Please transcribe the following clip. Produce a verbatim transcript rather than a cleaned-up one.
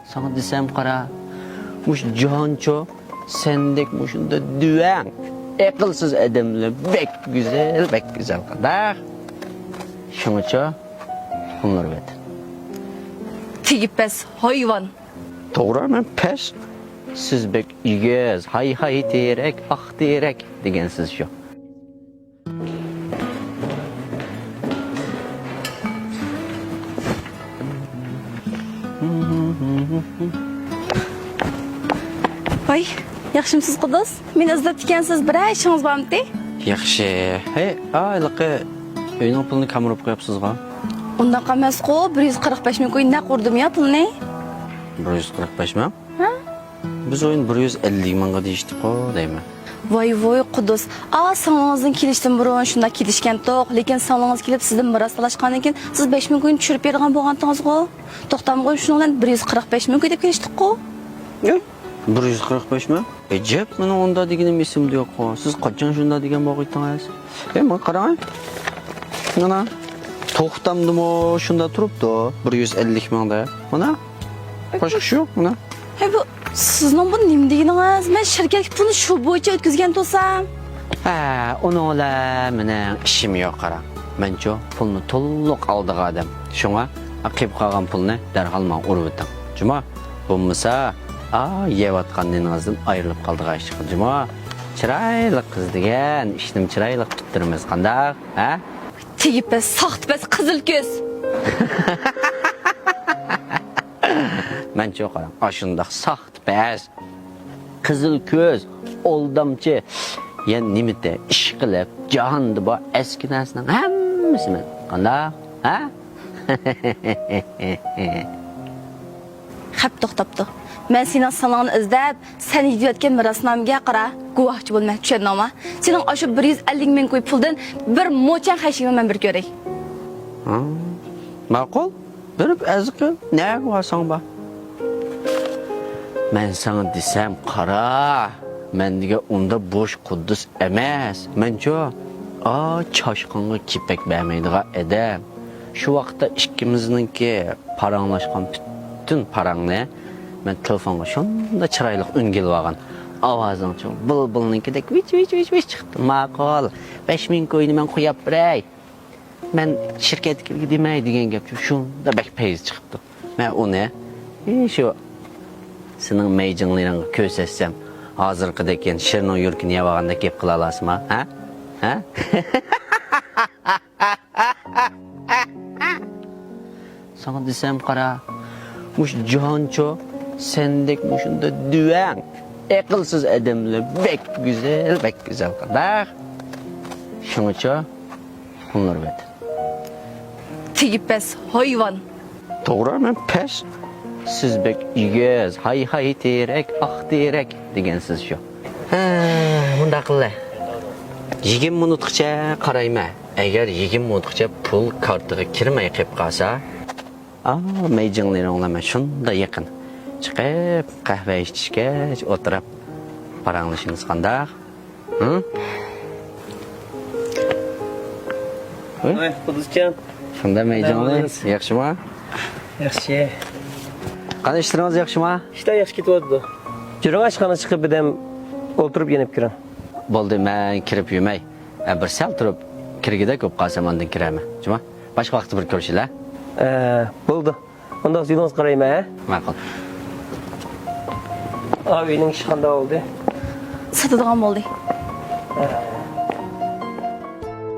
ساڭا دېسەم قارا، مۇشۇ جاھانچۇ سەندەك مۇشۇنداق دۈۋەڭ، ئەقىلسىز ئادەملەر بەك گۈزەل، بەك گۈزەل قانداق؟ شۇڭىچۇ قۇملۇر ۋەتەن. تېگى پەس ھايۋان. توغرا، مەن پەس. سىز بەك ئېگىز، ھاي ھاي تېرەك، ئاق تېرەك دېگەنسىز شۇ. ۋاي، ياخشىمسىز قۇدۇس؟ مېنى ئىزدەپتىكەنسىز، بىرەر ئىشىڭىز بارمىتى؟ ياخشى. ھەي، ھېلىقى ئۆينىڭ پۇلىنى كامىرىپ قويۇپسىزغۇ؟ ئۇنداق ئەمەسقۇ، بىر يۈز قىرىق بەش مىڭ كويۇن نەق ئۇردۇم يا پۇلنى. بىر يۈز قىرىق بەش مىڭ؟ ھە؟ بىز ئويۇن بىر يۈز ئەللىك مىڭغا دېيىشتىكقۇ دەيمەن. ۋاي ۋوي قۇدۇس، ئا سىڭلىڭىزنىڭ كېلىشتىن بۇرۇن شۇنداق كېلىشكەنتۇق، لېكىن سىڭلىڭىز كېلىپ سىزدىن مىراس تالاشقاندىن كېيىن سىز بەش مىڭ كويۇن چۈشۈرۈپ بېرىدىغان بولغانتىڭىزغۇ؟ توختامغۇ، شۇنىڭ بىلەن بىر يۈز قىرىق بەش مىڭ كوي دەپ كېلىشتۇققۇ. يا، بىر يۈز قىرىق بەش مىڭ؟ ئەجەب، مېنىڭ ئۇنداق دېگىنىم ئېسىمدە يوققۇ. سىز قاچان شۇنداق دېگەن بولغىيتىڭىز؟ ئەي، ماڭا قاراڭ. مانا، توختامدىمۇ شۇنداق تۇرۇپتۇ، بىر يۈز ئەللىك مىڭ دەپ. مانا، باشقا ئىش يوق، مانا. ھەي، بۇ سىزنىڭ بۇ نېمە دېگىنىڭىز؟ مەن شىركەتكە پۇلنى شۇ بويىچە ئۆتكۈزگەن تۇرسام. ھە، ئۇنىڭ بىلەن مېنىڭ ئىشىم يوق، قاراڭ. مەنچۇ پۇلنى تولۇق ئالىدىغان ئادەم. شۇڭا قېلىپ قالغان پۇلنى دەرھال ماڭا ئۇرۇۋېتىڭ. جۇما، بولمىسا، ئا، يەۋاتقان نېنىڭىزدىن ئايرىلىپ قالىدىغان ئىش چىقىدۇ. جۇما، چىرايلىق قىز دېگەن ئىشنىمۇ چىرايلىق پۈتتۈرىمىز، قانداق؟ ھە؟ تېگى پەس، ساختا پەس، قىزىل كۆز. مەنچۇ قاراڭ، ئاشۇنداق ساختا پەس، قىزىل كۆز، ئالدامچى، يەنە نېمىتە ئىش قىلىپ، جاھاندا بار ئەسكى نەرسىنىڭ ھەممىسى مەن. قانداق؟ ھە؟ خەپ توختاپتۇ. مەن سېنىڭ سىڭلىڭنى ئىزدەپ، سەن يېتىۋەتكەن مىراسنامىگە قارا، گۇۋاھچى بولىمەن، چۈشەندىڭمۇ؟ سېنىڭ ئاشۇ بىر يۈز ئەللىك مىڭ كوي پۇلدىن بىر موچەن خەجلىگىنىمۇ مەن بىر كۆرەي. ھا، ماقۇل. بېرىپ ئەرز قىل، نەگە بارساڭ بار. مەن ساڭا دېسەم، قارا، مەن دېگەن ئۇنداق بوش قۇددۇس ئەمەس. مەنچۇ، ئا، چاشقانغا كېپەك بەرمەيدىغان ئادەم. شۇ ۋاقىتتا ئىككىمىزنىڭكى پاراڭلاشقان پۈتۈن پاراڭنى مەن تېلېفونغا شۇنداق چىرايلىق ئۈنگە ئېلىۋالغان. ئاۋازىڭچۇ بۇلبۇلنىڭكىدەك ۋىچ، ۋىچ، ۋىچ، ۋىچ چىقىپتۇ. ماقۇل، بەش مىڭ كوينى مەن قويۇپ بېرەي. مەن شىركەتتىكىلەرگە دېمەي دېگەن گەپچۇ، شۇنداق بەك پەيزى چىقىپتۇ. مەن ئۇنى، ئى، شۇ سېنىڭ مەيجىڭلىرىڭغا كۆرسەتسەم، ھازىرقىدەك يەنە شىرنىڭ يۈرىكىنى يەۋالغاندەك گەپ قىلالارسىما؟ ھە؟ ھە؟ ساڭا دېسەم قارا، مۇشۇ جاھانچۇ سەندەك مۇشۇنداق دۈۋەڭ، ئەقىلسىز ئادەملەر بەك گۈزەل، بەك گۈزەل قانداق؟ شۇڭىچۇ قۇملۇر ۋەتەن. تېگى پەس، ھايۋان. توغرا، مەن پەس. سىز بەك ئېگىز، ھاي ھاي تېرەك، ئاق تېرەك دېگەنسىز شۇ. ھە، مۇنداق قىللى. يىگىرمە مىنۇتقىچە قارايمەن. ئەگەر يىگىرمە مىنۇتقىچە پۇل كارتىغا كىرمەي قېلىپ قالسا، ئا، مەيجىڭلىرىڭلار مەن شۇنداق يېقىن. چىقىپ، قەھۋە ئىچىشكەچ ئولتۇرۇپ پاراڭلىشىمىز قانداق؟ ھە؟ ۋاي، قۇدۇسجان. قانداق مەيجىڭلار؟ ياخشىمۇ؟ ياخشى. قانداق ئىشلىرىڭىز ياخشىمۇ؟ ئىشلار ياخشى كېتىۋاتىدۇ. يۈرۈڭ، ئاشخانىغا چىقىپ بىردەم ئولتۇرۇپ يېنىپ كىرىڭ. بولدى، مەن كىرىپ يۈرمەي. ئە، بىر سەل تۇرۇپ كىرگۈدەك بولۇپ قالسام ئاندىن كىرەرمەن. جۇما، باشقا ۋاقىتتا بىر كۆرۈشىلى. ئە، بولدى. ئۇنداق يولىڭىزغا قارايمەن، ھە؟ ماقۇل. ئا، ئۆينىڭ ئىشى قانداق بولدى؟ ساتىدىغان بولدى. ھە،